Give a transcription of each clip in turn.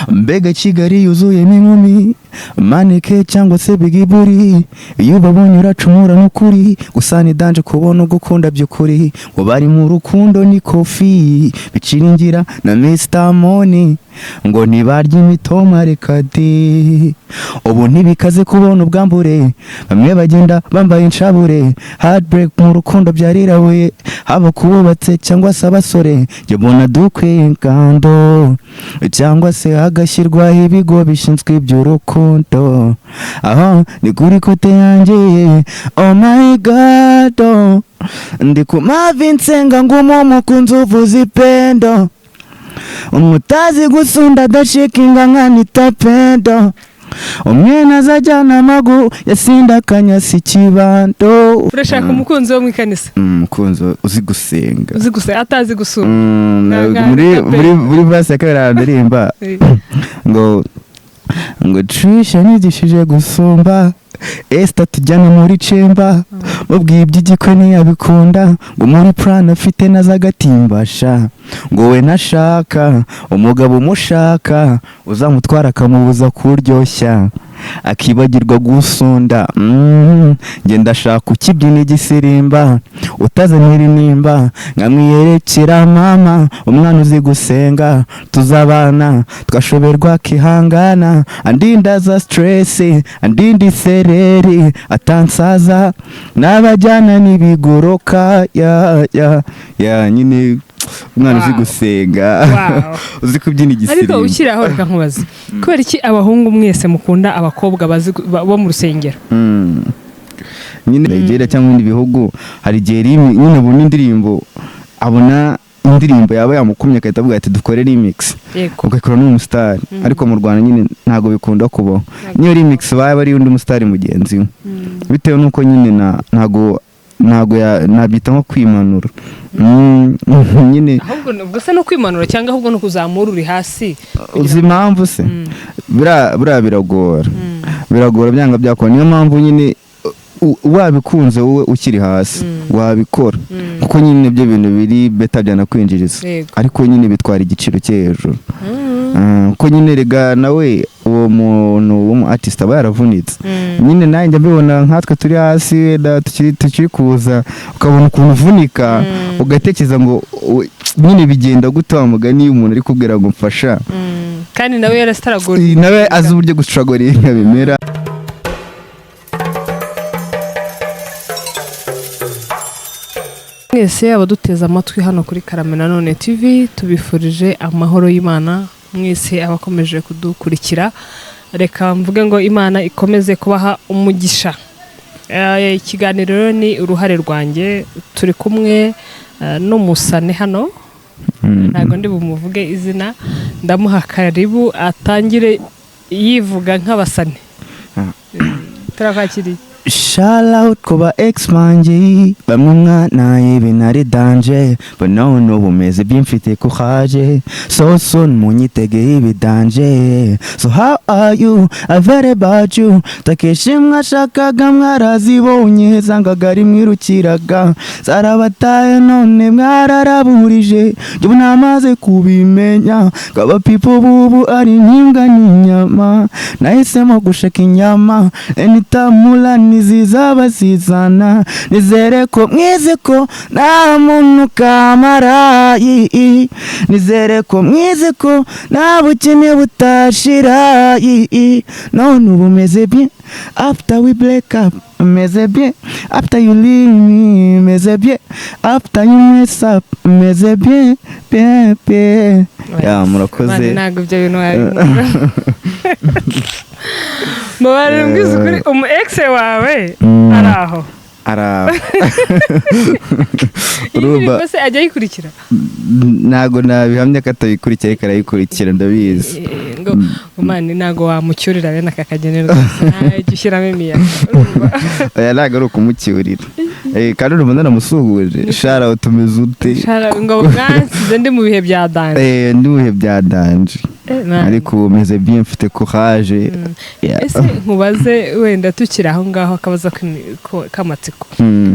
Mbega Kigali yuzuyemo inkumi, maneke cyangwa se bigiburi, iyo ubabonye uracumura n'ukuri. Gusa ni danger kubona ugukunda by'ukuri. Ngo bari mu rukundo ni Kofi Biciringira na Mr Money, ngo ntibarya imitoma, reka di. Ubu ntibikaze kubona ubwambure, bamwe bagenda bambaye inshabure. Heartbreak mu rukundo byarirabuye, haba kububatse cyangwa se abasore. Njye mbona dukwiye ingando cyangwa se hagashyirwaho ibigo bishinzwe iby'urukundo. Aho ni kuri côté yanjye. Oh my God, oh. Ndi ku mavi nsenga ngo umukunzi uvuze ipendo, umutazi gusunda adashikinga nkanita pendo, umwene azajyana amagu yasinda akanyasi ikibando. Urashaka umukunzi wo mu ikanisa? Umukunzi uzi gusenga. Uzi gusa atazi gusura. Muri muri verse ya kabiri ndirimba ngo Trisha nigishije gusumba Esther, tujyana muri chamber, mubwiye iby'igikwe ntiyabikunda, ngo muri plan afite nazagatimbasha, ngo we nashaka umugabo umushaka uzamutwara akamubuza kuryoshya akibagirwa gusunda. Njye ndashaka ukibyina igisirimba, utazanira intimba, nkamwiyerekera mama, umwana uzi gusenga, tuzabana twashoberwa akihangana, andinda za stress, andinda isereri, atansaza n'abajyana n'ibigoroka. Ya nyine umwana uzi gusenga, uzi kubyina Ariko igisirimba. Ukiri aho, reka nkubaze: kubera iki abahungu mwese mukunda abakobwa bazi bo mu rusengero? Nyine Nigeria cyangwa ibindi bihugu, hari igihe nyine abona indirimbo, abona indirimbo yaba yamukumye, agahita avuga ati: "Dukore remix," ugakora n'umusitari. Ariko mu Rwanda nyine ntabwo bikunda kubaho. Niyo remix baba ari undi musitari mugenzi we, bitewe n'uko nyine ntago nabyita nko kwimanura. Nyine Ahubwo ubwo se no kwimanura cyangwa ahubwo no kuzamura uri hasi? Uzi impamvu se? Buriya biragora, biragora byanga byakora. Niyo mpamvu nyine wabikunze wowe ukiri hasi wabikora, kuko nyine ibyo bintu biri better, byanakwinjiriza, ariko nyine bitwara igiciro cyo hejuru. Kuko nyine rega nawe uwo muntu w'umu artist aba yaravunitse. Nyine nanjye mbibona nkatwe turi hasi, wenda tukiri kuza, ukabona ukuntu uvunika, ugatekereza ngo nyine bigenda gute wa mugani iyo umuntu ari kubwira ngo mfasha, Kandi nawe yarasitaragura. Nawe azi uburyo gustrugglinga bimera. Mwese abaduteze amatwi hano kuri Karame Nanone TV, tubifurije amahoro y'Imana. Mwese abakomeje kudukurikira, reka mvuge ngo Imana ikomeze kubaha umugisha. Ikiganiro rero ni Uruhare Rwanjye. Turi kumwe n'umusane hano. Ntabwo ndi bumuvuge izina, ndamuha karibu atangire yivuga nk'abasane. Turakwakiriye. Shout out ku ba ex banjye bamwe mwana ibintu ari danger, but none ubu meze byimfite courage, so soon munyitegeye ibi danger. So how are you? I very about you. Takeshi mwashakaga mwarazibonye, zangaga ari mwirukiraga, zarabataye none mwararaburije. Njye namaze kubimenya ko aba people bubu ari n'imbwa n'inyama. Nahisemo gushaka inyama, anytime zizaba zizana. Nizere ko mwize ko nta muntu kamara, nizere ko mwize ko nta bukene butashira. None ubu meze bien after we break up, meze bien after you leave me, meze bien after you mess up, meze bien bien bien. Ya, murakoze. Mani, ntabwo ibyo bintu wabikora. Mubare mbwiza ukuri, umu ex wawe ari aho? Ara Iyi Urumva- ndirimbo se ajya ayikurikira? Ntabwo nabihamya ko atabikurikira, ariko arayikurikira, ndabizi. Ngo mani, ntabwo wamucyurira bene aka kageni rwose, jya ushyiramo imiyaga, urumva? Oya, ntabwo ari ukumucyurira. Kandi urumva nanamusuhuje: "Shara, tumeze ute?" Shara, ngo mwansize ndi mu bihe bya danger. Ndi mu bihe bya danger. Man. Ariko ubu meze bien, mfite courage. Yeah. Ese nkubaze, wenda tukiri aho ngaho, akabazo k'amatsiko.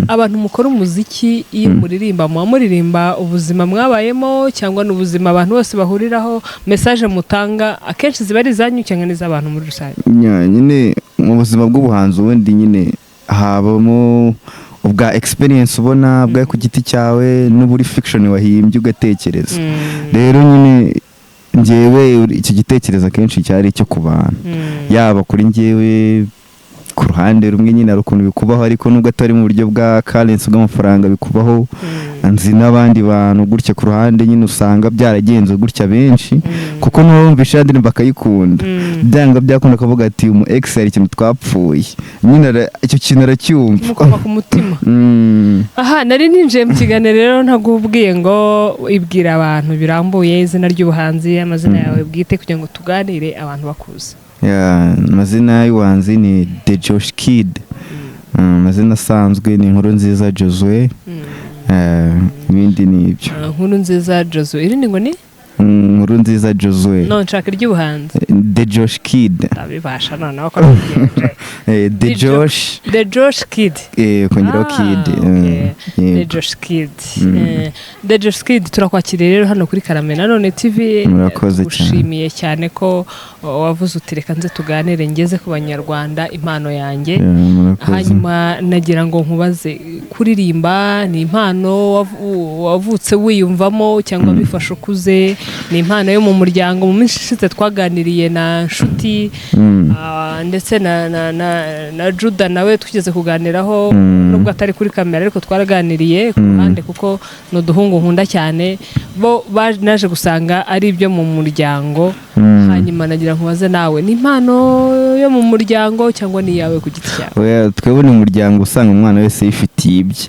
Abantu mukora umuziki, iyo muririmba, muba muririmba ubuzima mwabayemo cyangwa ni ubuzima abantu bose bahuriraho? Message mutanga akenshi ziba ari izanyu cyangwa n'iz'abantu muri rusange? Nyine mu buzima bw'ubuhanzi ubundi nyine habamo ubwa experience ubona bwawe ku giti cyawe n'uburi fiction wahimbye ugatekereza. Rero nyine njyewe iki gitekerezo akenshi cyari icyo ku bantu, yaba kuri njyewe ku ruhande rumwe nyine hari ukuntu bikubaho, ariko nubwo atari mu buryo bwa currency, bw'amafaranga bikubaho. Nzi n'abandi bantu gutya ku ruhande nyine usanga byaragenze gutya benshi, kuko niba wumvishe ya ndirimbo akayikunda, byanga byakunda akavuga ati umu ex hari ikintu twapfuye nyine, icyo kintu aracyumva. Mukoma ku mutima. Aha nari ninjiye mu kiganiro rero ntagubwiye ngo ibwira abantu birambuye izina ry'ubuhanzi, amazina yawe bwite, kugira ngo tuganire abantu bakuzi. Yeah, amazina y'ubuhanzi ni The Josh Kid. Amazina asanzwe ni Inkuru Nziza Josue. Ibindi ni ibyo. Ah, Nkuru Nziza Josue, irindi ngo ni? Inkuru Nziza Josue. No nshaka iry'ubuhanzi. The Josh Kid. Ndabibasha noneho ko nabigenje. The The Josh. The Josh Kid. Kongeraho Ah, Kid. okay. The Yego. Josh Kid. The Josh Kid, turakwakiriye rero hano kuri Karame Nanone TV. Murakoze cyane. Ushimiye cyane ko wavuze uti reka nze tuganire, ngeze ku Banyarwanda impano yanjye. Yeah, murakoze. Hanyuma nagira ngo nkubaze, kuririmba ni impano wavutse wiyumvamo cyangwa bifasha ukuze? Ni impano yo mu muryango? Mu minsi ishize twaganiriye na Nshuti, ndetse na Juda nawe twigeze kuganiraho, nubwo atari kuri kamera ariko twaraganiriye ku ruhande, kuko ni uduhungu nkunda cyane. Bo naje gusanga ari ibyo mu muryango. Hanyuma nagira nkubaze nawe, ni impano yo mu muryango cyangwa ni iyawe ku giti cyawe? Oya, twebwe ni umuryango usanga umwana wese yifitiye ibye.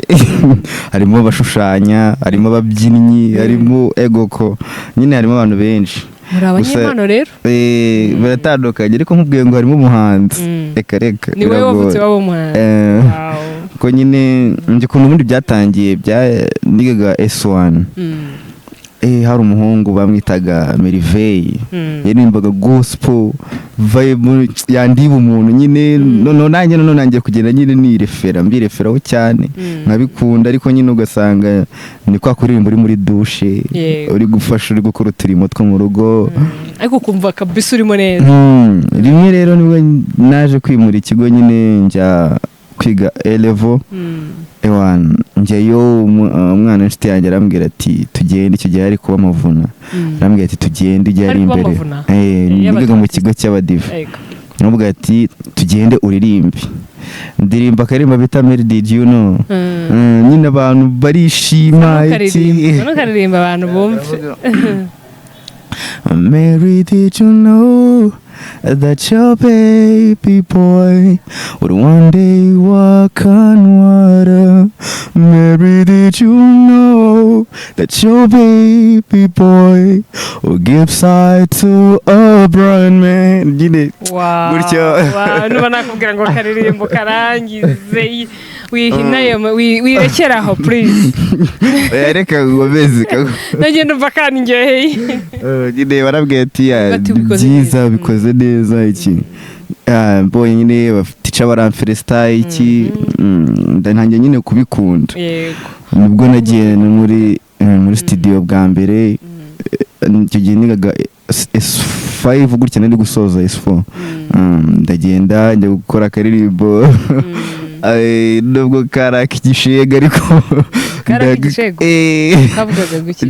Harimo abashushanya, harimo ababyinnyi, harimo egoko nyine, harimo abantu benshi. Muri abanyempano rero. Baratandukanye, ariko nkubwiye ngo harimo umuhanzi, reka reka. Ni wowe biragoye. wavutse waba umuhanzi? Ko nyine njye ukuntu ubundi byatangiye, bya nigaga S1, hari umuhungu bamwitaga Merivey. Yaririmbaga gospel vibe yandiba umuntu nyine. Noneho nanjye noneho nangiye kugenda nyine nirefera, mbireferaho cyane, nkabikunda, ariko nyine ugasanga ni kwa kuririmba uri muri douche, uri gufasha, uri gukora uturimo two mu rugo. Ariko ukumva kabisa urimo neza. Rimwe rero nibwo naje kwimura ikigo nyine, njya kwiga A level. Ewan, njyayo, umwana w'inshuti yanjye arambwira ati tugende. Icyo gihe hari kuba amavuna. Arambwira ati tugende ujye Hari ari kuba imbere. amavuna? Nigaga mu kigo cy'Abadive. Aramubwira ati tugende uririmbe. Ndirimba akaririmba bita Mary Did You Know. Nyine abantu barishima iki. Ntukaririmba abantu bumve. Mary, did you know that your baby boy would one day walk on water? Mary, did you know that your baby boy will give sight to a blind man? Nyine gutyo. Wow, nuba nakubwira ngo karirimbo karangize, wihinayo, wirekere aho please. Oya, reka ngomeze. Nanjye numva kandyoheye. Nyine barabwiye ati "Ya, Bati ubikoze byiza, neza." Bikoze neza iki. Mbonye nyine tica baramfelicita iki, ntangiye nyine kubikunda. Nibwo nagiye no muri studio bwa mbere. Icyo gihe nigaga S5 gutya, nari gusoza S4. Ndagenda njya gukora akaririmbo. Nubwo kari ak'igishega ariko Kari ak'igishego? Kavugaga guki?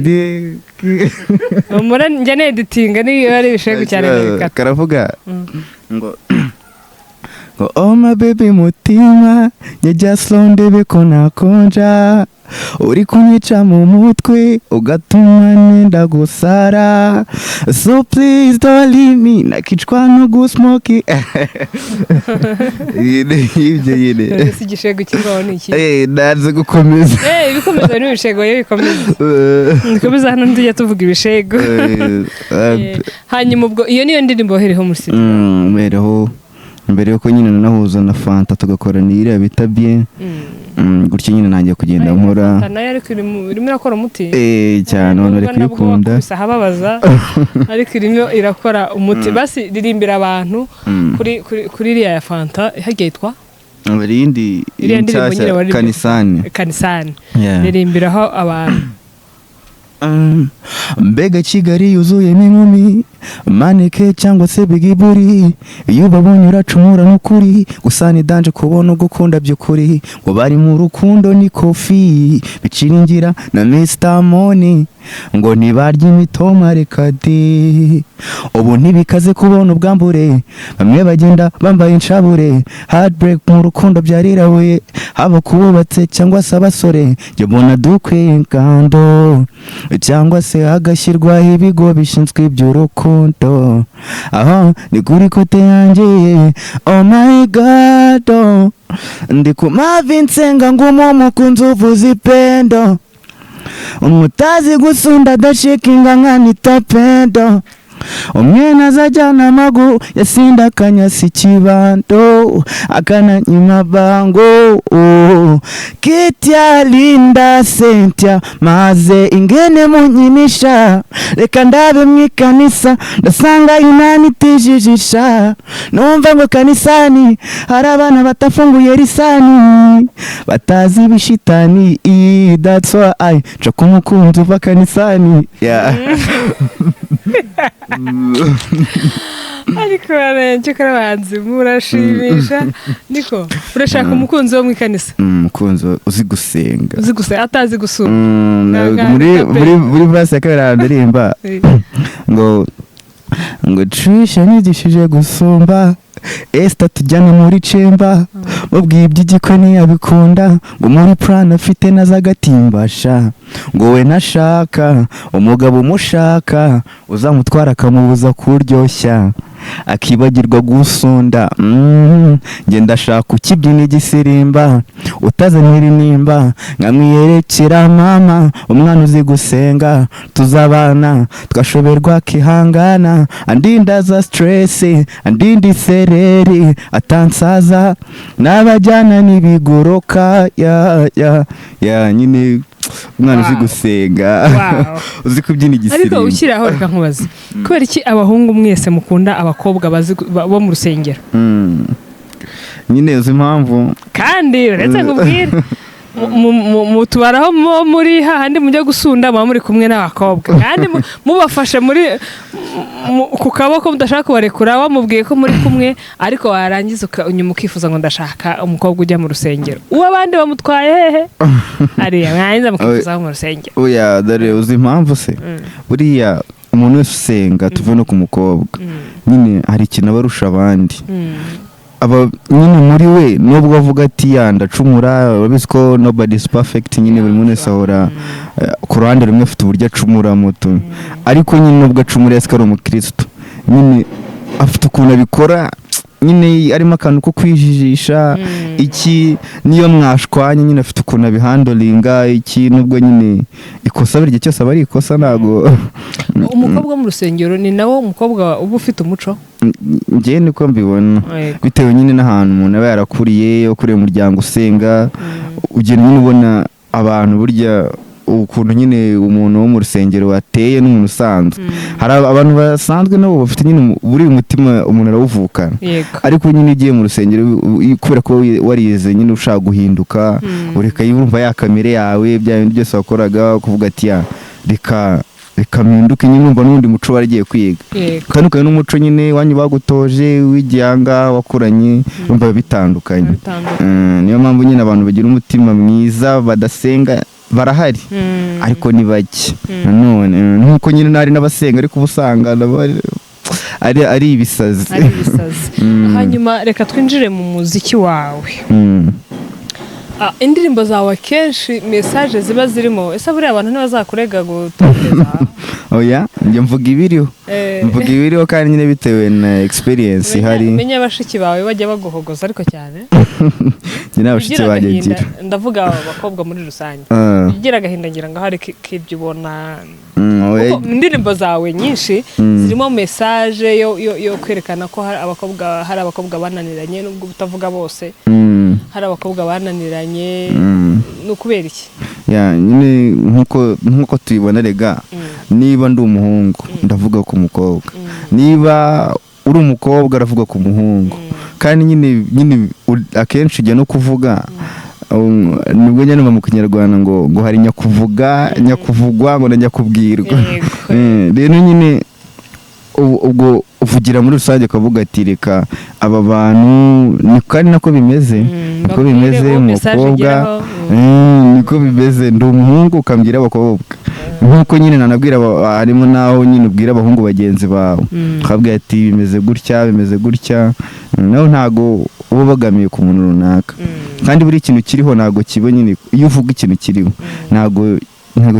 Mura njya neditinga, niyo ari ibishego cyane ndabikata. Karavuga ngo oh my baby mutima njya slow ndebe ko nakonja, uri kunyica mu mutwe ugatuma nenda gusara, so please don't leave me, nakicwa no gusmoki ibyo nyine. Ese igishego kibaho ni iki? Naze gukomeza. Ibikomeza ni ibishego, iyo bikomeza bikomeza hano ntitujya tuvuga ibishego. Hanyuma ubwo iyo niyo ndirimbo wahereho muri studio? Mbereho mbere yuko nyine nanahuza na Fanta tugakora iriya bita bien. Gutyo nyine nangiye kugenda nkora. Fanta nayo ariko irimo irakora umuti. Eh, cyane, abantu bari Nubwo nabwo kuyikunda. wakubise ahababaza, ariko irimo irakora umuti. Basi ririmbira abantu kuri iriya ya Fanta hagiye yitwa Hari iyindi Iriya ndirimbo nyine nshyashya, waririmbye. Kanisani. Kanisani. Yeah. Ririmbiraho abantu. Mbega Kigali yuzuyemo inkumi, maneke cyangwa se bigiburi, iyo ubabonye uracumura n'ukuri. Gusa ni danger kubona ugukunda by'ukuri, ngo bari mu rukundo ni kofi biciringira na Mr Money, ngo ntibarya imitoma. Reka di, ubu ntibikaze kubona ubwambure, bamwe bagenda bambaye inshabure. Heartbreak mu rukundo byarirabuye, haba kububatse cyangwa se abasore. Njye mbona dukwiye ingando cyangwa se hagashyirwaho ibigo bishinzwe iby'urukundo. Aho ni kuri côté yanjye. Oh my God, oh. Ndi ku mavi nsenga ngo umukunzi uvuze ipendo, umutazi gusunda adashikinga nkanita pendo, umwene azajyana amaguru yasinda akanyasa ikibando akananyima bango. Kitya Linda Sentia maze ingene munyinisha, reka ndabe mu ikanisa ndasanga inani itijijisha. Numva ngo kanisani hari abana batafunguye risani, batazi ibishitani. That's why I nshaka umukunzi uva kanisani, yeah. Ariko cyokora abahanzi murashimisha. Niko urashaka umukunzi wo mu ikanisa? Umukunzi uzi gusenga. Uzi gusa atazi gusura. Muri verse ya kabiri ahantu ndirimba ngo Trisha nyigishije gusumba Esther, tujyane muri chamber, mubwiye iby'igikwe ntiyabikunda, ngo muri plan afite nazagatimbasha, ngo we nashaka umugabo umushaka uzamutwara akamubuza kuryoshya akibagirwa gusunda. Njye ndashaka ukibyina igisirimba utazanira intimba, nkamwiyerekera mama, umwana uzi gusenga tuzabana twashoberwa akihangana, andinda za stress, andinda isereri, atansaza n'abajyana n'ibigoroka. Ya nyine umwana uzi gusenga, uzi kubyina Ariko igisirimba. Ukiri aho, reka nkubaze: kubera iki abahungu mwese mukunda abakobwa bazi bo mu rusengero? Nyine uzi impamvu? Kandi uretse nkubwire, mutubaraho muri hahandi mujya gusunda, muba muri kumwe n'abakobwa kandi mubafashe muri ku kaboko mudashaka kubarekura, wamubwiye ko muri kumwe, ariko warangiza nyuma ukifuza ngo ndashaka umukobwa ujya mu rusengero. Uwo abandi bamutwaye hehe? Ariya mwarangiza mukifuza mu rusengero. Oya, dore uzi impamvu se? Buriya umuntu wese usenga, tuve no ku mukobwa, nyine hari ikintu aba arusha abandi. Aba nyine muri we, nubwo avuga ati ya ndacumura, urabizi ko nobody is perfect, nyine buri muntu wese ahora ku ruhande rumwe afite uburyo acumuramo tu. Ariko nyine nubwo acumura yese ko ari umukristo, nyine afite ukuntu abikora, nyine arimo akantu ko kwijijisha iki. Niyo mwashwanye, nyine afite ukuntu abihandlinga iki, nubwo nyine ikosa buri gihe cyose aba ari ikosa, ntabwo Umukobwa wo mu rusengero ni nawo umukobwa uba ufite umuco? Njyewe niko mbibona, bitewe nyine n'ahantu umuntu aba yarakuriye. Wakuriye mu muryango usenga, ugenda nyine ubona abantu burya ukuntu nyine umuntu wo mu rusengero ateye n'umuntu usanzwe. Hari abantu basanzwe nabo bafite nyine buri umutima umuntu arawuvukana, ariko nyine ugiye mu rusengero kubera ko warize nyine ushaka guhinduka, ureka yumva ya kamere yawe, bya bintu byose wakoraga, kuvuga ati ya reka reka mpinduke, nyine urumva n'undi muco waragiye kwiga utandukanye n'umuco nyine iwanyu bagutoje, w'igihanga wakuranye, urumva biba bitandukanye. Bitandukanye. Niyo mpamvu nyine abantu bagira umutima mwiza badasenga barahari, ariko ni bake. Nanone nkuko nyine nari n'abasenga, ariko uba usanga nabo ari ibisazi. Ari ibisazi. Hanyuma reka twinjire mu muziki wawe. Indirimbo zawe akenshi message ziba zirimo, ese buriya abantu ntibazakurega gutoteza? Oya, njye mvuga ibiriho. Mvuga ibiriho kandi nyine bitewe na experience ihari. Menya bashiki bawe bajya baguhogoza ariko cyane. Njye nta bashiki Ugira banjye agahinda, ngira. Ndavuga abakobwa muri rusange. Ugira agahinda ngira ngo hari k'ibyo ubona. Oya. Kuko indirimbo zawe nyinshi zirimo message yo kwerekana ko hari abakobwa bananiranye, nubwo utavuga bose. Hari abakobwa bananiranye. mwakoranye. Ni ukubera iki? Ya, nyine nkuko tubibona rega, niba ndi umuhungu ndavuga ku mukobwa, niba uri umukobwa aravuga ku muhungu. Kandi nyine akenshi ujya no kuvuga, nibwo nyine mu Kinyarwanda ngo hari nyakuvuga, nyakuvugwa, ngo na nyakubwirwa. Rero nyine ubwo uvugira muri rusange ukavuga ati reka aba bantu ni, kandi nako bimeze, niko Babwire bimeze uwo message umukobwa igeraho. Niko bimeze, ndi umuhungu ukambwira abakobwa, nkuko nyine nanabwira harimo n'aho nyine ubwira abahungu bagenzi bawe, ukabwira ati bimeze gutya, bimeze gutya. Nawe ntago uba ubogamiye ku muntu runaka. Kandi buri kintu kiriho ntago kiba nyine, iyo uvuga ikintu kiriho ntago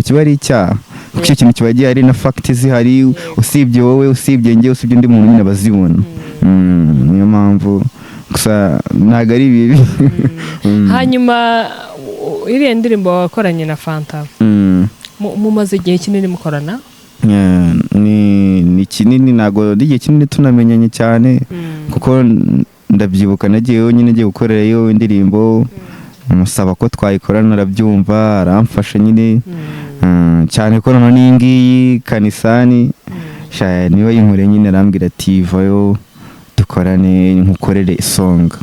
kiba ari icyaha, kuko icyo kintu kiba gihari na fact zihari, usibye wowe, usibye njye, usibye undi muntu nyine abazibona. Niyo mpamvu gusa ntago ari bibi. Hanyuma iriya ndirimbo wakoranye na Fanta, mumaze igihe kinini mukorana? Yeah, ni kinini, ntago ari igihe kinini tunamenyanye cyane, kuko ndabyibuka nagiyeyo nyine ngiye gukorerayo indirimbo, musaba ko twayikorana, arabyumva, aramfasha nyine. Cyane ko noneho n'iyi ngiyi Kanisani sha niwe yinkoreye nyine, arambwira ati vayo dukorane nkukorere isonga.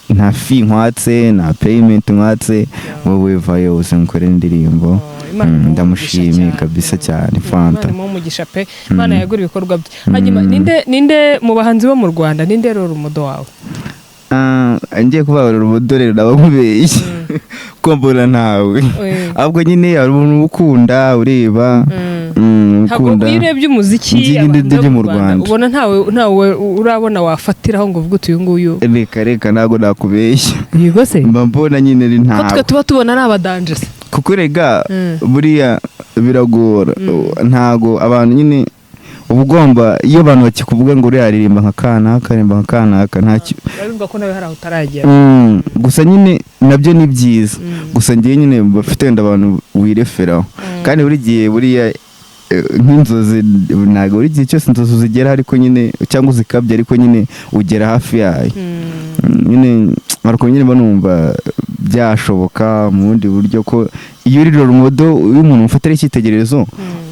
Nta fee nkwatse, nta payment nkwatse, wowe vayo uze nkukorere indirimbo. Oh, Imana imuhe Ndamushimiye umugisha cyane. kabisa cyane Fanta. Imana imuhe umugisha pe, Imana yagura ibikorwa bye. Hanyuma ninde mu bahanzi bo mu Rwanda, ninde role model wawe? Ah, ngiye kuvuga urubudo rero naba nkubeshye ko mbona ntawe, ahubwo nyine hari umuntu ukunda ureba, Ntabwo ukunda iyo urebye umuziki Nzi nyine abahanzi bo byo mu Rwanda. Ubona ntawe urabona wafatiraho ngo uvuge uti uyu nguyu? Reka reka, ntabwo nakubeshya. Yego se. Mba mbona nyine ari Ko twe ntawe. tuba tubona ari abadanje se? Kuko rega buriya biragora, ntago abantu nyine uba ugomba, iyo abantu bakikuvuga ngo uriya aririmba nka kanaka, aririmba nka kanaka, ntacyo. Urabibwa ko nawe hari aho utaragera. Gusa nyine nabyo ni byiza, gusa ngewe nyine bafite wenda abantu wireferaho, kandi buri gihe buriya nk'inzozi ntabwo buri gihe cyose inzozi uzigeraho, ariko nyine cyangwa uzikabya, ariko nyine ugera hafi yayo. Nyine ariko nyine mba numva byashoboka mu bundi buryo, ko iyo uri role model, iyo umuntu umufatira icyitegererezo,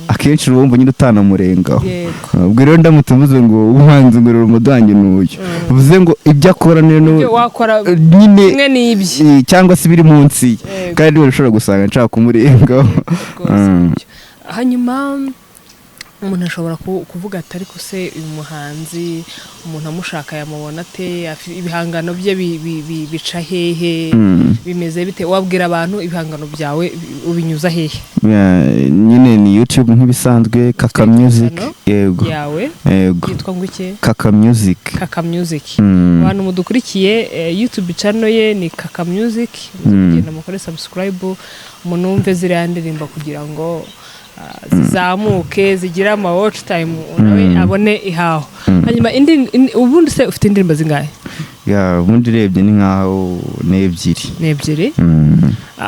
akenshi uba wumva nyine utanamurengaho. Ubwo rero ndamutse mvuze ngo umuhanzi ngo role model wanjye ni uyu, bivuze ngo ibyo akora niyo Ibyo wakora nyine kimwe n'ibye. Cyangwa se ibiri munsi ye. Kandi niba ushobora gusanga nshaka kumurengaho. Rwose nibyo. Hanyuma umuntu ashobora kuvuga ati ariko se uyu muhanzi umuntu amushaka yamubona ate? Ibihangano bye bica hehe? Bimeze bite? Wabwira abantu ibihangano byawe ubinyuza hehe? Yeah, nyine ni YouTube nk'ibisanzwe, Kaka Music. Channel Yego. yawe? Yego. Yitwa ngo iki? Kaka Music. Kaka Music. Abantu mudukurikiye, YouTube channel ye ni Kaka Music. Mugenda mukore subscribe, munumve ziriya ndirimbo kugira ngo zizamuke, zigire ama watch time, nawe abone ihaho. Hanyuma ubundi se ufite indirimbo zingahe? Yeah, ubundi urebye ni nkaho ni ebyiri. Ni ebyiri.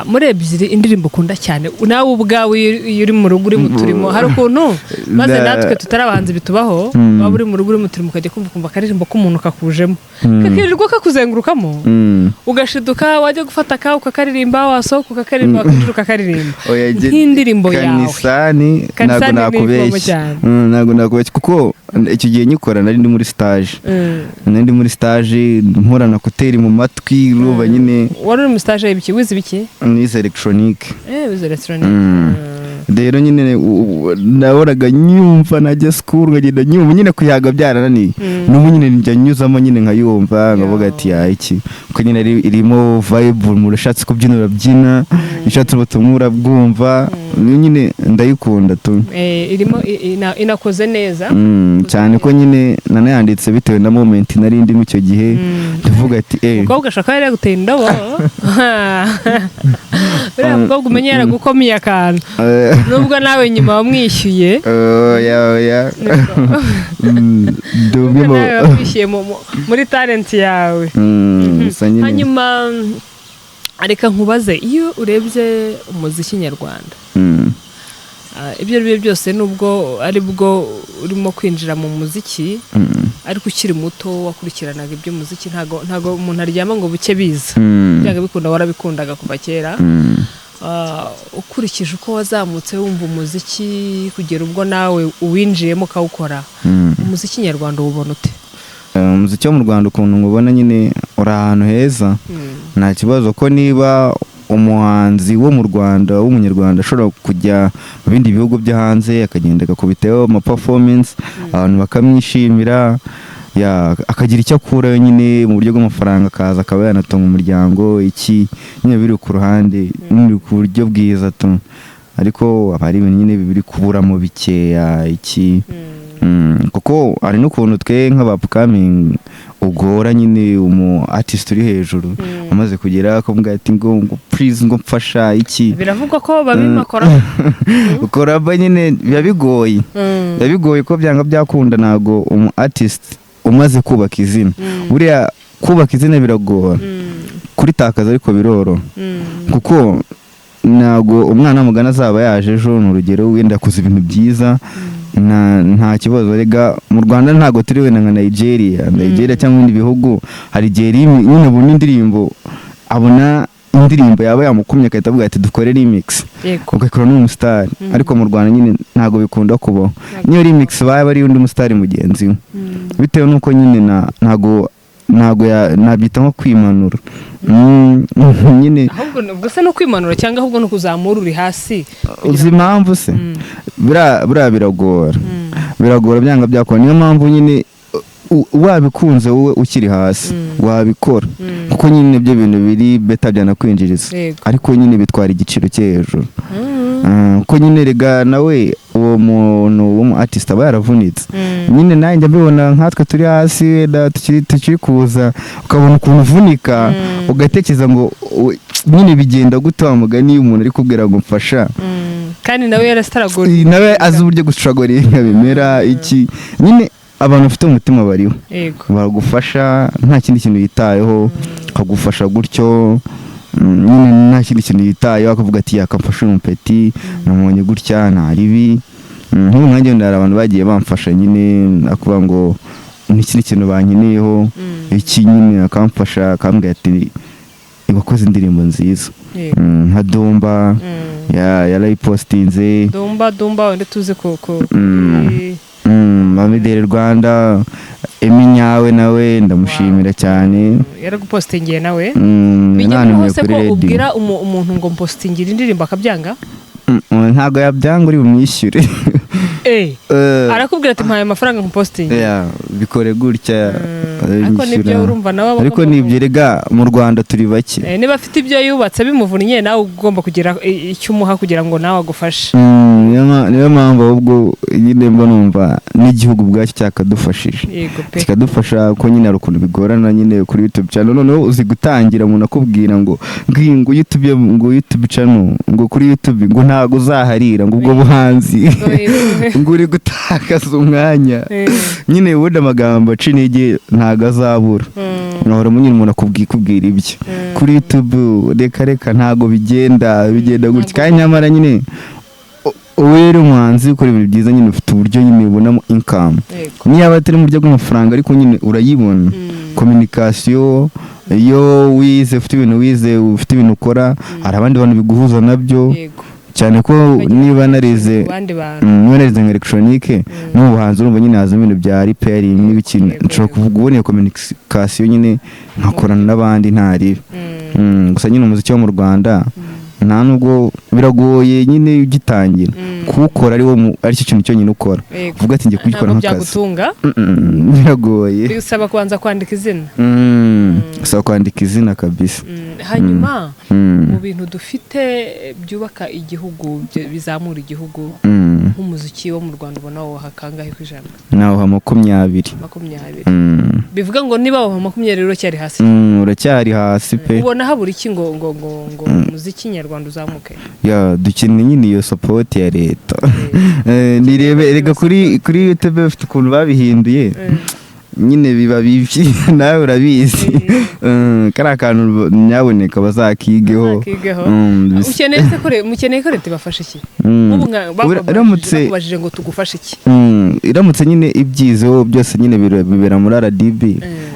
Muri ebyiri, indirimbo ukunda cyane nawe ubwawe iyo uri mu rugo uri mu turimo, hari ukuntu maze natwe tutari abahanzi bitubaho, waba uri mu rugo uri mu turimo ukajya kumva ukumva akaririmbo k'umuntu kakujemo, kakirirwa kakuzengurukamo, ugashiduka wajya gufata akawe ukakaririmba, wasohoka ukakaririmba, wakinjira ukakaririmba. Oya, Nk'indirimbo yawe. Kanisani ntabwo Kanisani ni nakubeshya. igomba cyane. Ntabwo nakubeshya, kuko icyo gihe nyikora nari ndi muri stage. Nari ndi muri stage nkorana écouteurs mu matwi, urumva nyine. Wari uri mu stage y'ibiki? Wize ibiki? Nize electronique. Wize electronic. Rero nyine nahoraga nyumva, najya school nkagenda nyumva nyine, kuyaga byarananiye. N'ubu nyine njya nyuzamo nyine nkayumva, nkavuga ati ya iki, kuko nyine irimo vibe, umuntu ushatse kubyina urabyina, ushatse ubutumwa urabwumva. Nyine ndayikunda tu. Irimo inakoze neza. Cyane ko nyine nanayanditse bitewe na moment nari ndimo icyo gihe, ndavuga ati Umukobwa ashobora kuba yari yaguteye indobo, uriya mukobwa umenye yaragukomiye akantu, nubwo nawe nyuma wamwishyuye. Oya oya. Ndi umwe Nubwo mu nawe wamwishyuye muri talent yawe. Gusa nyine Hanyuma reka nkubaze, iyo urebye umuziki nyarwanda, ibyo ari byo byose, nubwo ari bwo urimo kwinjira mu muziki, Ariko ukiri muto wakurikiranaga iby'umuziki. Ntago umuntu aryama ngo buke biza. Byanga bikunda warabikundaga kuva kera. Ukurikije uko wazamutse wumva umuziki kugera ubwo nawe uwinjiyemo ukawukora, umuziki nyarwanda uwubona ute? Umuziki wo mu Rwanda ukuntu ngubona nyine uri ahantu heza, nta kibazo, ko niba umuhanzi wo mu Rwanda w'umunyarwanda ashobora kujya mu bindi bihugu byo hanze, akagenda agakubitayo ama performance, abantu bakamwishimira, ya akagira icyo akurayo nyine mu buryo bw'amafaranga, akaza akaba yanatunga umuryango, iki nyine biri ku ruhande nyine ku buryo bwiza tu, ariko haba hari ibintu nyine biri kuburamo bikeya iki. Kuko hari n'ukuntu twe nk'aba upcoming ugora nyine umu artist uri hejuru amaze kugera akamubwira ati ngo please, ngo mfasha iki. Biravugwa ko babimakora. Ukora nyine biba bigoye, biba bigoye ko byanga byakunda ntabwo umu artist umaze kubaka izina, buriya kubaka izina biragora, kuritakaza ariko biroroha, kuko ntabwo umwana w'umugani azaba yaje ejo, ni urugero, wenda yakoze ibintu byiza, nta kibazo. Rega mu Rwanda ntabwo turi wenda nka Nigeria cyangwa ibindi bihugu. Hari igihe nyine abona indirimbo, abona indirimbo yaba yamukumye, agahita avuga ati dukore remix, ugakora n'umusitari. Ariko mu Rwanda nyine ntabwo bikunda kubaho. Niyo remix baba ari undi musitari mugenzi we, bitewe n'uko nyine ntabwo nabyita nko kwimanura. Nyine Ahubwo ubwo se no kwimanura cyangwa ahubwo no kuzamura uri hasi? Uzi impamvu se? Buriya biragora, biragora byanga byakora. Niyo mpamvu nyine wabikunze wowe ukiri hasi wabikora, kuko nyine ibyo bintu biri better, byanakwinjiriza, ariko nyine bitwara igiciro cyo hejuru. Kuko nyine rega nawe uwo muntu w'umu artist aba yaravunitse. Nyine nanjye njya mbibona nkatwe turi hasi, wenda tukiri kuza, ukabona ukuntu uvunika, ugatekereza ngo nyine bigenda gute wa mugani iyo umuntu ari kubwira ngo mfasha? Kandi nawe yarasitaragura. Nawe azi uburyo gustrugglinga bimera iki. Nyine abantu bafite umutima bariho, bagufasha nta kindi kintu yitayeho, akagufasha gutyo, nyine nta kindi kintu yitayeho, akavuga ati yakamfasha uyu mupeti namubonye gutya nta ribi. Nk'ubu nkanjye wenda hari abantu bagiye bamfasha nyine, akuvuga ngo ni ikindi kintu bankeneyeho iki, nyine akamfasha akambwira ati wakoze indirimbo nziza. Nka Dumba yarayipostinze. Dumba, Dumba wenda tuzi ku Amideli Rwanda, Emi nyawe nawe ndamushimira cyane. Yaragupostingiye nawe? Bijya Yantumiye hose kuri ko radio. Ubwira umuntu ngo mpostingira indirimbo akabyanga? Ntabwo yabyanga, uri bumwishyure. Arakubwira ati mpaye amafaranga nkupostinge. Yeah, bikore gutya. Ariko nibyo nyishyura. Urumva nawe aba Ariko agomba nibyo, rega mu Rwanda turi bake. Niba afite ibyo yubatse bimuvunnye, nawe ugomba kugira icyo umuha kugira ngo nawe agufashe. Niyo mpamvu ahubwo nyine mba numva n'igihugu ubwacyo cyakadufashije, Yego pe. kikadufasha, ko nyine hari ukuntu bigorana nyine kuri YouTube channel. Noneho uzi gutangira umuntu akubwira ngo YouTube, ngo YouTube channel, ngo kuri YouTube ngo ntago uzaharira, ngo ubwo buhanzi, ngo uri gutakaza umwanya. Nyine ubundi amagambo aca intege ntago azabura. Nkahora nyine umuntu akubwira ibyo kuri YouTube, reka reka, ntago bigenda bigenda gutya. Kandi nyamara nyine wowe rero umuhanzi ukora ibintu byiza nyine ufite uburyo nyine ubonamo income, niyo atari mu buryo bw'amafaranga, ariko nyine urayibona. Communication, iyo wize, ufite ibintu wize, ufite ibintu ukora, hari abandi bantu biguhuza nabyo, cyane ko niba narize Ku bandi bantu. Niba narize nka elegitoronike no mu buhanzi, urumva nyine hazamo ibintu bya repairing n'ibiki. Nshobora kuvuga ubona iyo communication nyine nkakorana n'abandi nta ribi. Gusa nyine umuziki wo mu Rwanda nta nubwo biragoye nyine ugitangira kuwukora ari wo aricyo kintu cyonyine ukora, uvuga ati ngiye kugikora Ntabwo nk'akazi. byagutunga. Biragoye. Bisaba kubanza kwandika izina. Bisaba kwandika izina kabisa. Hanyuma mu bintu dufite byubaka igihugu, bizamura igihugu, nk'umuziki wo mu Rwanda ubona woha kangahe ku ijana? Nawuha 20. 20. Bivuga ngo niba woha 20 uracyari hasi. Uracyari hasi pe. Ubona habura iki ngo umuziki nyarwanda uzamuke? Ya, dukeneye nyine iyo support ya leta. Nirebe reka kuri YouTube bafite ukuntu babihinduye. Nyine biba bibi, nawe urabizi. Kariya kantu nyaboneka bazakigeho. Bazakigeho. Mm. Ukeneye se ko mukeneye ko leta ibafasha iki? Nk'ubu Iramutse bakubajije ngo tugufashe iki? Iramutse nyine ibyizeho byose nyine bibera muri RDB,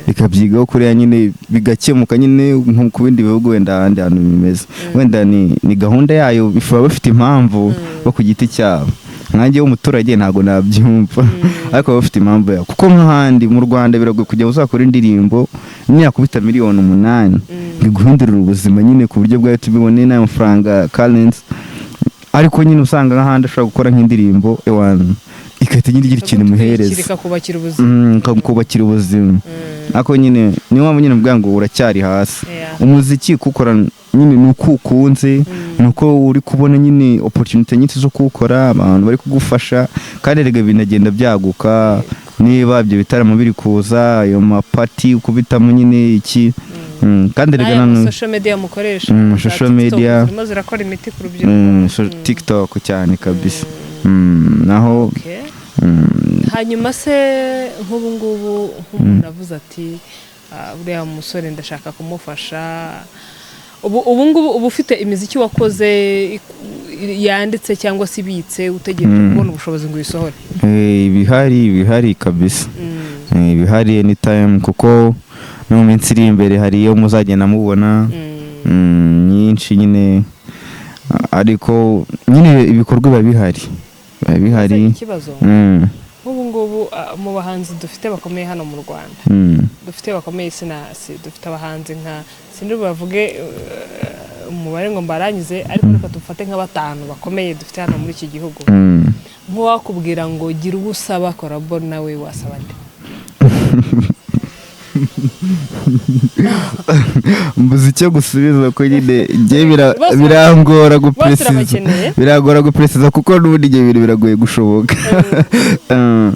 ikabyigaho kuriya nyine bigakemuka nyine nko ku bindi bihugu, wenda ahandi hantu bimeze, wenda ni gahunda yayo, baba bafite impamvu bo ku giti cyabo. Nkanjye w'umuturage ntabwo nabyumva, ariko baba bafite impamvu yabo, kuko nk'ahandi mu Rwanda biragoye kugira ngo uzakore indirimbo niyakubita miliyoni 8 biguhindurira ubuzima nyine ku buryo bwawe tubibone n'ayo mafaranga currency. Ariko nyine usanga nk'ahandi ashobora gukora nk'indirimbo ewana igahita nyine igira ikintu imuhereza. Ikakubakira ubuzima. Ikakubakira ubuzima. Ariko nyine niyo mpamvu nyine mvuga ngo uracyari hasi. Umuziki kuwukora nyine ni uko ukunze, ni uko uri kubona nyine opportunity nyinshi zo kuwukora, abantu bari kugufasha, kandi erega binagenda byaguka niba ibyo bitaramo biri kuza, ayo mapati ukubitamo nyine iki. Kandi erega n'aya nanone social media mukoresha, za social TikTok media. zirimo zirakora imiti ku rubyiruko. TikTok cyane kabisa. Naho Hanyuma se nk'ubu ngubu nk'umuntu avuze ati: "Ah, uriya musore ndashaka kumufasha," ubu ngubu uba ufite imiziki wakoze yanditse cyangwa se ibitse utegereje kubona ubushobozi ngo uyisohore? Ibihari kabisa. Ibihari anytime, kuko no mu minsi iri imbere hari iyo muzagenda mubona nyinshi nyine. Ariko nyine ibikorwa biba bihari, biba bihari. Ese ikibazo nk'ubu ngubu, mu bahanzi dufite bakomeye hano mu Rwanda, dufite bakomeye, sinasi dufite abahanzi nka sindi bavuge umubare ngo mbarangize, ariko reka dufate nka batanu bakomeye dufite hano muri iki gihugu. Nk'uwakubwira ngo gira uwo usaba collabo nawe, wasaba nde? Mbuze icyo gusubiza ko nyine njye Bose birangora bose gupresiza. urabakeneye. Biragora gupresiza kuko n'ubundi ibyo bintu biragoye gushoboka.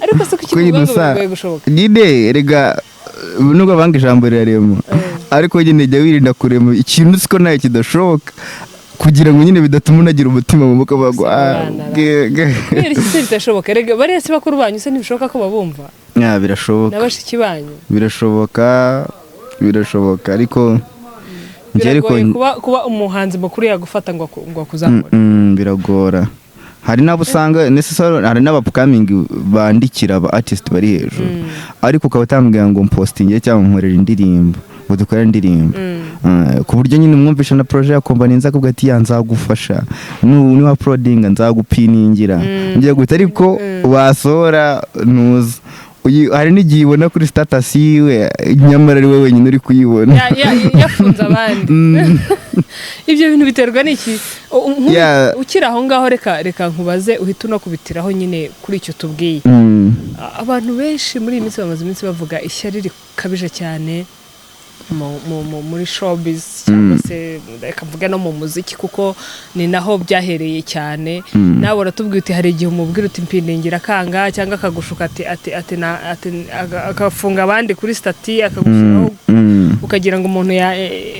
Ariko se kuki Kuko nyine uvuga ngo biragoye gushoboka? Nyine erega nubwo banga ijambo rirarema, ariko nyine jya wirinda kurema ikintu uzi ko nawe kidashoboka, kugira ngo nyine bidatuma unagira umutima mubi ukavuga ngo ah, Bana, ge. Kubera iki se bidashoboka? Erega bariya si bakuru banyu se? Ntibishoboka ko babumva? Ya, birashoboka. Na bashiki banyu? Birashoboka, birashoboka, ariko njye ariko Biragoye kuba umuhanzi mukuru yagufata ngo akuzamure? Biragora. Hari n'abo usanga necessary, hari n'aba upcoming bandikira aba artist bari hejuru, ariko ukaba utambwira ngo mpostinge cyangwa nkorera indirimbo, ngo dukore indirimbo. Ku buryo nyine umwumvisha na projet yakumva ninza akubwira ati: "Ya, nzagufasha niba uploadinga nzagupiningira." Ngiye guhita, ariko wasohora ntuza hari n'igihe ubona kuri status yiwe nyamara ari we wenyine uri kuyibona. Yafunze abandi. Ibyo bintu biterwa n'iki? Ukiri aho ngaho, reka nkubaze uhite unakubitiraho nyine kuri icyo tubwiye. Abantu benshi muri iyi minsi bamaze iminsi bavuga ishyari rikabije cyane muri showbiz, cyangwa se reka mvuge no mu muziki, kuko ni naho byahereye cyane. Nawe uratubwira uti hari igihe umubwira uti mpindingira akanga, cyangwa akagushuka ati agafunga abandi kuri status akagushyiraho, ukagira ngo umuntu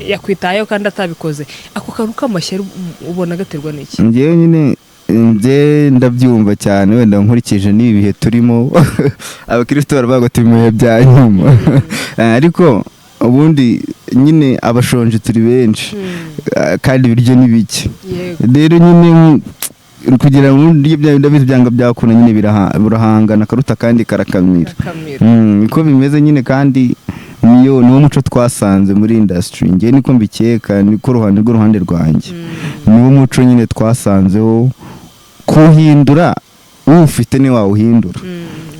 yakwitayeho kandi atabikoze. Ako kantu k'amashyari ubona gaterwa n'iki? Njyewe nyine njye ndabyumva cyane, wenda nkurikije n'ibi bihe turimo, abakristo baravuga ngo turi mu bihe bya nyuma. Ariko ubundi nyine abashonje turi benshi, kandi ibiryo ni bike. Rero nyine kugira ngo urye bya bindi ndabizi byanga byakunda nyine birahangana karuta kandi karakamira. Kamira. Niko bimeze nyine, kandi niwo muco twasanze muri industry. Njye niko mbikeka, niko ruhande rw'uruhande rwanjye, niwo muco nyine twasanzeho. Kuwuhindura uwufite ntiwawuhindura.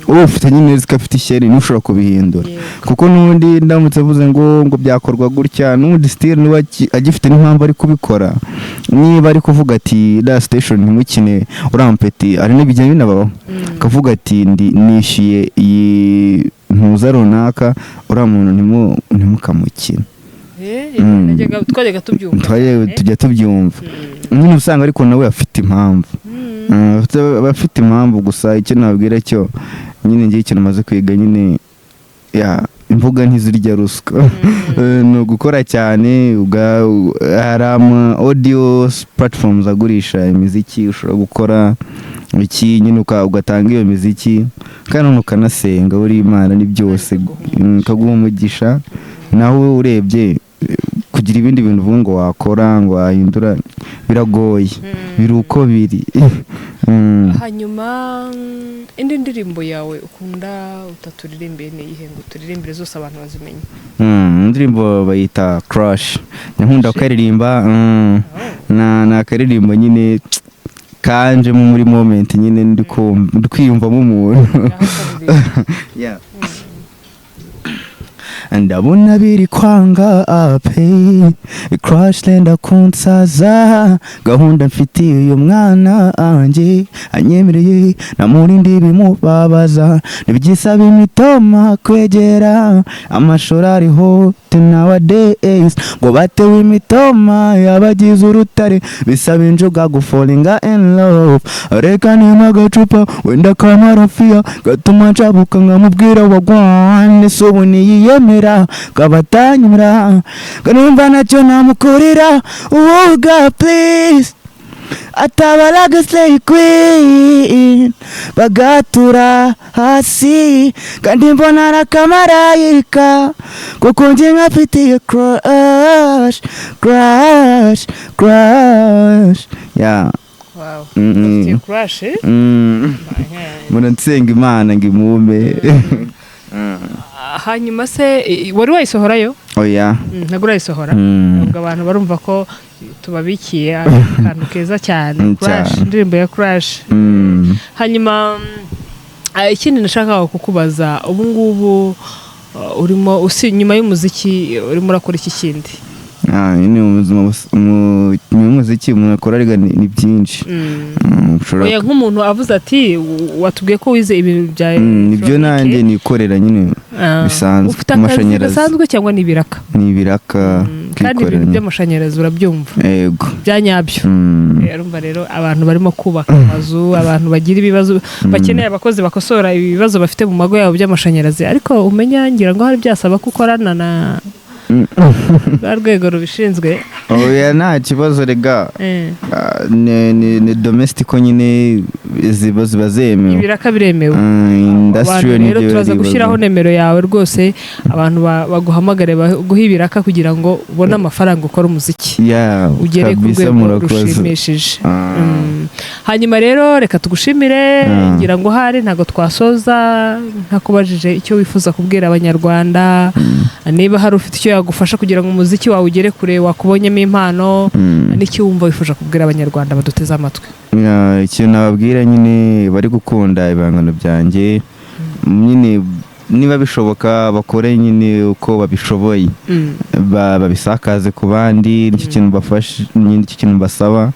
Uwufite nyine uzi ko afite ishyari ntushobora kubihindura, kuko n'ubundi ndamutse mvuze ngo byakorwa gutya, n'ubundi still niba agifite n'impamvu ari kubikora. Niba ari kuvuga ati da station ntimukine urampeti, hari n'ibijya binabaho, akavuga ati ndi nishyuye iyi ntuza runaka, uriya muntu ntimukamukine. Twajyaga tubyumva cyane. Tujya tubyumva nyine, usanga ariko nawe afite impamvu. Aba afite impamvu. Gusa icyo nabwira cyo nyine, ngiye ikintu maze kwiga nyine, ya imvuga ntizirya ruswa. Ni ugukora cyane, hari ama audio platforms agurisha imiziki ushobora gukora. Iki nyine ugatanga iyo miziki kandi none ukanasenga, buri Imana ni byose, ikaguha umugisha. Nawe urebye, kugira ibindi bintu uvuga ngo wakora, ngo wahindura, biragoye, biri uko biri. Hanyuma indi ndirimbo yawe ukunda utaturirimbiye ni iyihe, ngo turirimbire zose abantu bazimenye? Indirimbo bayita Crush, nkunda kukaririmba. Na ni akaririmbo nyine kanjemo muri moment nyine ndi kwiyumvamo umuntu. Ngaho karirimba. Yeah. Ndabona biri kwanga pe, crush lenda kunsaza. Gahunda mfitiye uyu mwana anjye anyemereye namurindi bimubabaza, ntibyisaba imitoma kwegera amashuri ariho nowadays ngo batewe imitoma yabagize urutare, bisaba injuga gufallinga in love. Reka nima agacupa wenda kamarafiya gatuma ncabuka nkamubwira wagwan, se ubu niyiyemera kabatanyura ngo nimba nacyo namukorera. Oh God, please, atabaraga slay queen bagatura hasi kandi mbona ari akamarayika, kuko njye nkafitiye crush, crush, crush, yeah. Wow. Ufitiye crush, eh? Mbona nsenga Imana ngo imume. Hanyuma se wari wayisohorayo? Oya. Ntabwo urayisohora. Ubwo abantu barumva ko tubabikiye akantu keza cyane. Crush. Cyane. Indirimbo ya Crush. Hanyuma ikindi nashakaga kukubaza, ubu ngubu urimo usi nyuma y'umuziki urimo urakora iki kindi? Ah, nyine mu buzima nyuma y'umuziki umuntu akora arega ni byinshi. Ushobora Oya, nk'umuntu avuze ati watubwiye ko wize ibintu bya Nibyo. electronic. Nanjye nikorera nyine bisanzwe, Ufite akazi amashanyarazi. gasanzwe cyangwa ni ibiraka? Ni ibiraka. Kandi kwikorera ibintu nyine. by'amashanyarazi urabyumva? Yego. Bya nyabyo? Mm. Urumva rero abantu barimo kubaka amazu, abantu bagira ibibazo, bakeneye abakozi bakosora ibibazo bafite mu mago yabo by'amashanyarazi, ariko umenya ngira ngo hari byasaba ko ukorana na rwa rwego rubishinzwe. Oya, nta kibazo rega. Ah, ni domestic nyine ziba zemewe. Ibiraka biremewe. Industrial Abantu rero nibyo turaza bibazo. gushyiraho nimero yawe rwose, abantu baguhamagare baguhe ibiraka kugira ngo ubone amafaranga ukora umuziki Yeah, ugere ku kabisa, rwego murakoze. rushimishije. Ah. Hanyuma rero reka tugushimire. Ngira ngo hari ntabwo twasoza ntakubajije icyo wifuza kubwira Abanyarwanda, niba hari ufite icyo yagufasha kugira ngo umuziki wawe ugere kure, wakubonyemo impano, n'icyo wumva wifuza kubwira Abanyarwanda baduteze amatwi. Yeah, ikintu nababwira nyine bari gukunda ibihangano byanjye nyine, niba bishoboka bakore nyine uko babishoboye, babisakaze ku bandi. Nicyo kintu bafashe, nicyo kintu basaba.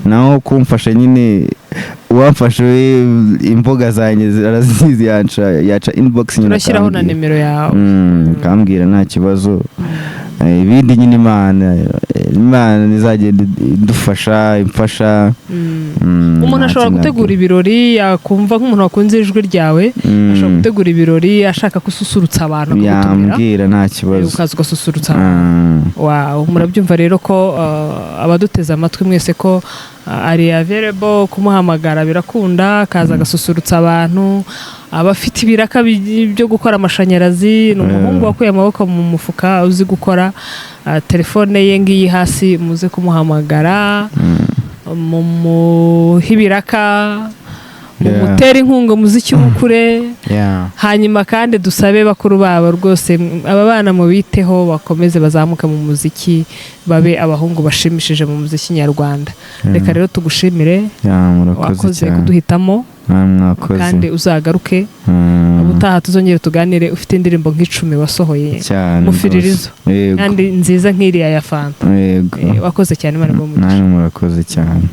Naho kumfasha nyine, uwamfashe we imbuga zanjye arazizi, yaca inbox nyine Turashyiraho na akambwira. nimero yawe. Akambwira nta kibazo. Ibindi nyine Imana izagenda idufasha, imfasha. Umuntu Nta ashobora kintu gutegura nabwira. ibirori, yakumva nk'umuntu wakunze ijwi ryawe, ashobora gutegura ibirori ashaka gususurutsa abantu, akagutumira. Yambwira nta kibazo. Ukaza ugasusurutsa abantu. Wow, murabyumva rero ko abaduteze amatwi mwese ko ari available, kumuhamagara birakunda, akaza agasusurutsa abantu. Abafite ibiraka byo gukora amashanyarazi, ni umuhungu wakuye amaboko mu mufuka, uzi gukora. Telefone ye ngiyi hasi, muze kumuhamagara mumuhe ibiraka, mumutere inkunga umuziki w'ukure. Hanyuma kandi dusabe bakuru babo rwose, aba bana mubiteho, bakomeze bazamuke mu muziki, babe abahungu bashimishije mu muziki nyarwanda. Reka rero tugushimire. Yeah, murakoze Wakoze cyane. kuduhitamo. Ah, mwakoze. Kandi uzagaruke ubutaha, tuzongere tuganire ufite indirimbo nk'10 wasohoye Cyane mufiririzo rwose. Yego. kandi nziza nk'iriya ya Fanta. Yego. Wakoze cyane, Imana iguhe umugisha. Namwe murakoze cyane.